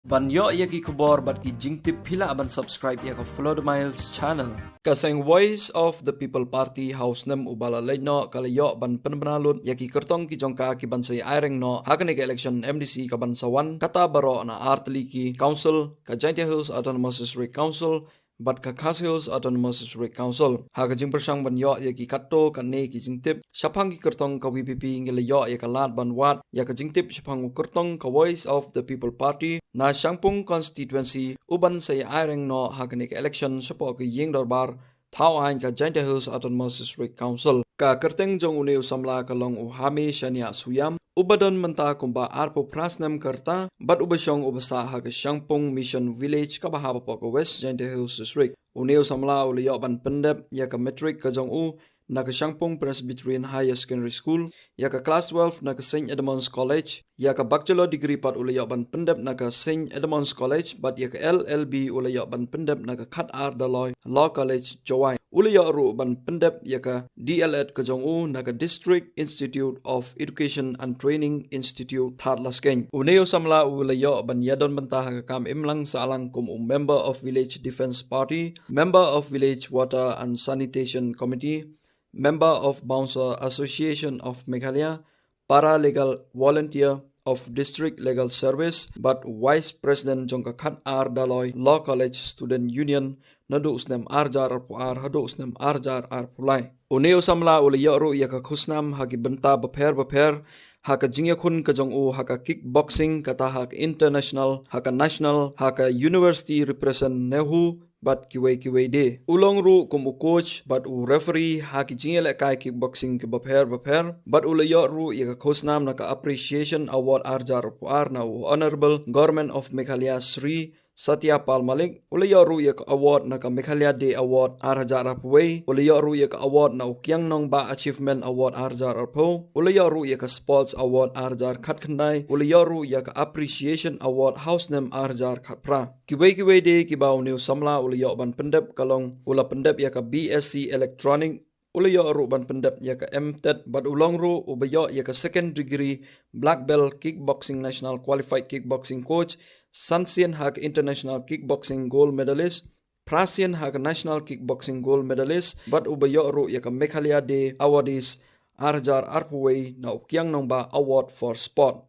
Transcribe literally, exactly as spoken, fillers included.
Ban ïoh ïa ki khubor bad ki jingtip, phi lah ban subscribe ïa ka Flow the Miles channel. Ka seng Voice of the People Party ha u snem uba la leit noh ka la ïoh ban pynbna lut ïa ki kyrtong ki jong ka ki ban sa ïa aireng noh ha kane ka election M D C ka ban sa wan, kata baroh na ar tylli ki council, ka Jaintia Hills Autonomous District Council bad ka Khasi Hills Autonomous District Council. Ha ka jingpyrshang ban ïoh ïa ki katto katne ki jingtip shaphang ki kyrtong ka V P P, ngi la ïoh ïa ka lad ban wad ïa ka jingtip shaphang u kyrtong ka Voice of the People Party na Shangpung constituency u ban sa ïa aireng noh ha kane ka election shapoh ka ïing dorbar thaw aiñ ka Jaintia Hills Autonomous District Council. Ka kyrteng jong une u samla ka long u Hami Shania Suyam, uba don mynta kumba arphew phra snem ka rta bad uba shong uba sah ha ka Shangpung Mission Village kaba hap hapoh ka West Jaintia Hills District. Une u samla u la ïoh ban pyndep ïa ka matric ka jong u na ka Shangpung Presbyterian Higher Secondary School, ïa ka class twelve na ka Saint Edmund's College, ïa ka bachelor degree pat u la ïoh ban pyndep na ka Saint Edmund's College, bad ïa ka L L B u la ïoh ban pyndep na ka Khatar Daloi Law College, Jowai. U la ïoh ruh ban pyndep ïa ka D L Ed ka jong u na ka District Institute of Education and Training Institute, Thadlaskein. Une u samla u la ïoh ban ïadon bynta ha ka kam imlang sahlang kum u Member of Village Defence Party, Member of Village Water and Sanitation Committee, Member of Bouncer Association of Meghalaya, Paralegal Volunteer of District Legal Service, bad Vice President jong ka Khatar Daloi Law College Student Union naduh u snem ar hajar arphew ar haduh u snem ar hajar arphew lai. Une u samla u la ïoh ruh ïa ka khusnam ha ki bynta bapher bapher ha ka jingïakhun ka jong u ha ka kickboxing, kata ha ka international, ha ka national, ha ka university represent NEHU, bad kiwei kiwei de. U long ruh kum u coach bad u referee ha ki jingïalehkai kickboxing kiba pher bapher, bad u la ïoh ruh ïa ka khusnam na ka Appreciation Award ar hajar arphew ar na u Honourable Government of Meghalaya Shri Satya Pal Malik. U la ïoh ruh ïa ka award na ka Meghalaya Day Award ar hajar arphew wei. U la ïoh ruh ïa ka award na u Kiang Nangbah Achievement Award ar hajar arphew. U la ïoh ruh ïa ka Sports Award ar hajar khatkhyndai. U la ïoh ruh ïa ka Appreciation Award ha u snem ar hajar khatphra. Kiwei kiwei de kiba une u samla u la ïoh ban pyndep ka long, u la pyndep ïa ka B S C Electronic, u la ïoh ruh ban pyndep ïa ka M Tet, bad u long ruh uba ïoh ïa ka second degree Black Belt Kickboxing, National Qualified Kickboxing Coach, san sien ha ka International Kickboxing Gold Medalist, phra sien ha ka National Kickboxing Gold Medalist, bad uba ïoh ruh ïa ka Meghalaya Day Awardees ar hajar arphew wei na u Kiang Nangbah Award for Sport.